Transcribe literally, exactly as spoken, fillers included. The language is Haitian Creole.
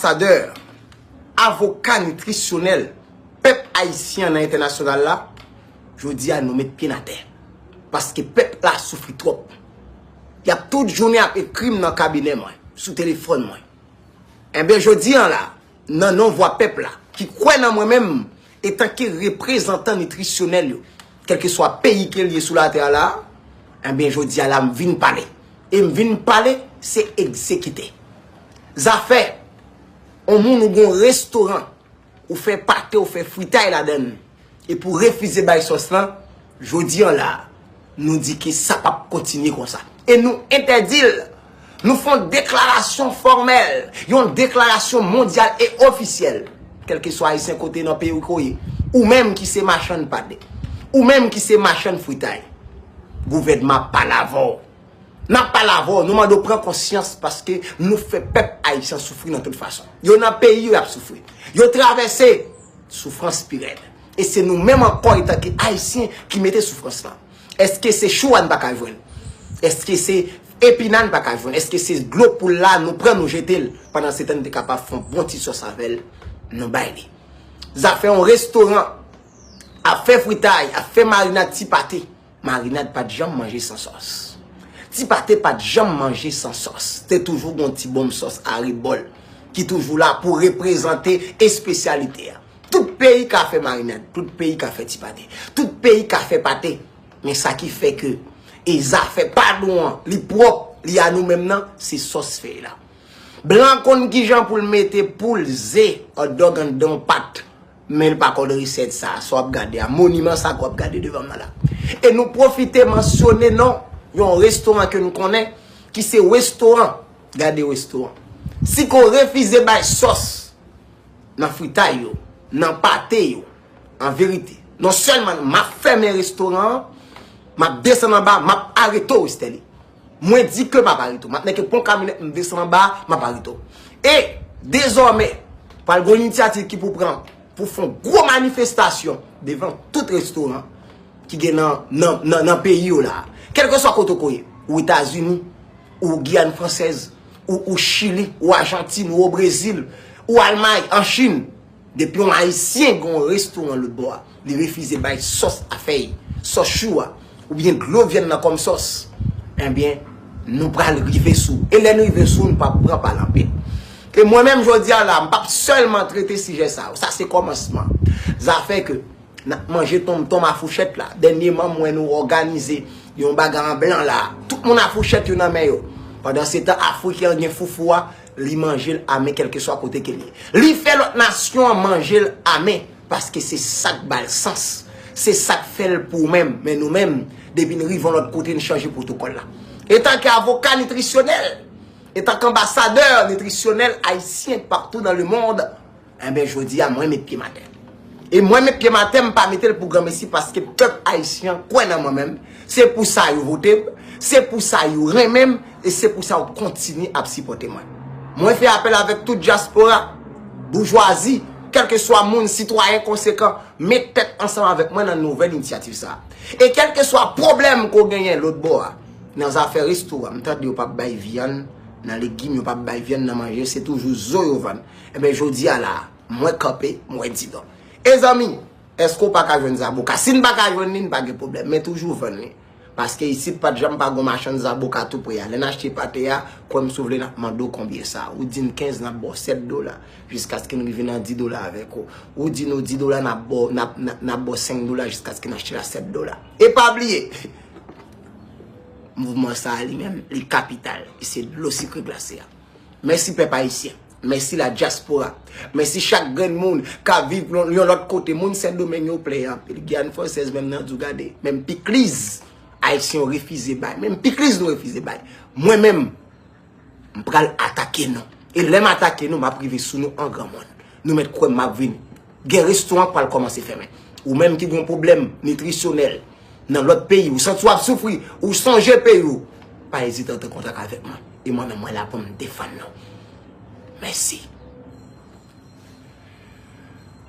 Ambassadeur, avoka nitrisyonèl pèp ayisyen nan entènasyonal la, jodi a nou met pye n atè. Paske pèp la soufri twòp. Y ap tout jounen ap ekri m nan kabinè mwen, sou telefòn mwen. Enben, jodi a la, nan non vwa pèp la, ki kwè nan mwen menm, etanke reprezantan nitrisyonèl yo, kèlkeswa peyi ke l ye sou latè a la, enben, jodi a la, m vin pale. E m vin pale, se egzekite. Zafè, on moun ou gon restoran, ou fè pate, ou fè fritay ladan l, epi w refize bay sòs lan, jodi a la, nou di ke sa p ap kontinye konsa. E nou entèdi l. Nou fè yon deklarasyon fòmèl, yon deklarasyon mondyal e ofisyèl. Kèlkeswa ayisyen kote nan peyi w ke w ye, ou menm ki se machann pate, ou menm ki se machann fritay, gouvènman ap pale avè w. N ap pale avè w, nou mande w pran konsyans paske nou fè pèp ayisyen soufri nan tout fason. Yo nan peyi yo, y ap soufri. Yo travèse soufrans pi rèd. E se nou menm ankò, etanke ayisyen, ki mete soufrans lan. Èske se chou a n pa ka jwenn? Èske se epina n pa ka jwenn? Èske se dlo poul la nou pran nou jete l? Pandan se tan n te kapab fè yon bon ti sòs avè l, nou bay li. Zafè yon restoran ap fè fritay, ap fè marinad ti pate. Marinad pa t janm manje san sòs. Ti pate pa t janm manje san sòs. Te toujou gon ti bonm sòs arebòl ki toujou la pou reprezante espesyalite a. Tout peyi ka fè marinad, tout peyi ka fè ti pate, tout peyi ka fè pate. Men sa ki fè ke e zafè padon an, li pwòp, li a nou menm nan, se sòs fèy la. Blan konn kijan pou l mete poul, ze, hot dog anndan yon pat. Men l pa konn resèt sa a, sa w ap gade a, moniman sa ke w ap gade devan m nan la. E nou pwofite mansyone non yon restoran ke nou konnen, ki se restoran, gade restoran. Si ke w refize bay sòs nan fritay yo, nan pate yo, an verite, non sèlman m ap fèmen restoran an, m ap desann anba, m ap arete w, Westerlie. Mwen di ke m ap arete w. M ap nèke pon kamyonèt, m desann anba, m ap arete w. E, dezòmè, pral gon inityativ ki pou pran pou fè yon gwo manifestasyon devan tout restoran ki gen nan, nan, nan, nan peyi yo la. Kèlkeswa kote w ye, ou Etazini, ou Giyàn Fransèz, ou, ou Chili, ou Ajantin, ou o Brezil, ou Almay, an Chin, depi yon Ayisyen gen yon restoran lòt bò a, li refize bay sòs a fèy, sòs chou a, oubyen dlo vyann nan kòm sòs, enbyen, nou pral rive sou w. E lè n rive sou w, n p ap pran pa lanpè. E mwen menm, jodi a la, m p ap sèlman trete sijè sa yo. Sa se kòmansman. Zafè ke n ap manje tonmtonm a fouchèt la. Dènyèman, m wè nou òganize yon bagay an blan la. Tout moun a fouchèt yo nan men yo. Pandan se tan, Afriken an gen foufou a, li manje l a men kèlkeswa kote ke l ye. Li fè lòt nasyon an manje l a men, paske se sa k ba l sans. Se sa k fè l pou ou menm. Men nou menm, depi n rive yon lòt kote, n chanje pwotokòl la. Etanke avoka nitrisyonèl, etanke anbasadè nitrisyonèl ayisyen partout dans le monde, enben, jodi a, mwen met pye m atè. E mwen met pye m atè, m pa mete l pou granmesi, paske pèp ayisyen an kwè nan mwen menm. Se pou sa yo vote m, se pou sa yo renmen m, e se pou sa yo kontinye ap sipòte mwen. Mwen fè apèl avèk tout dyaspora, boujwazi, kèlkeswa moun, sitwayen konsekan, met tèt ansanm avèk mwen nan nouvèl inityativ sa a. E kèlkeswa pwoblèm ke w genyen lòt bò a, nan zafè restoran, m tande yo p ap bay vyann nan legim, yo p ap bay vyann nan manje, se toujou zo yo vann. Enben, jodi a la a, mwen kanpe, mwen di non. E zanmi, èske w pa ka jwenn zaboka? Si n pa ka jwenn li, n pa gen pwoblèm, men toujou vann li. Paske isit pa t janm pa gon machann zaboka tou pre a. Lè n achte pate a, kwè m si w vle n ap mande w konbyen sa. Ou di n kenz, n ap ba w sèt dola, jiskaske n rive nan dis dola avèk ou. Ou di nou dis dola, n ap ba w, n ap, n ap, n ap ba w senk dola jiskaske n achte l a sèt dola. E pa bliye, mouvman sa a li menm, li kapital. E se dlo sikre glase a. Mèsi pèp ayisyen. Mèsi la dyaspora. Mèsi chak grenn moun k ap viv yon, yon lòt kote. Moun Sendomeng yo plenyen anpil. Giyàn Fransèz menm nan di w gade. Menm pikliz ayisyen yo refize bay. Menm pikliz nou refize bay. Mwen menm, m pral atake nou. E lè m atake nou, m ap rive sou nou an granmoun. Nou mèt kwè m, m ap vini. Gen restoran k pral kòmanse fèmen. Ou menm ki gen yon pwoblèm nitrisyonèl nan lòt peyi, ou santi w ap soufri, ou sonje peyi w, pa ezite antre kontak avèk mwen. E mwen menm, mwen la pou m defann nou. Mèsi.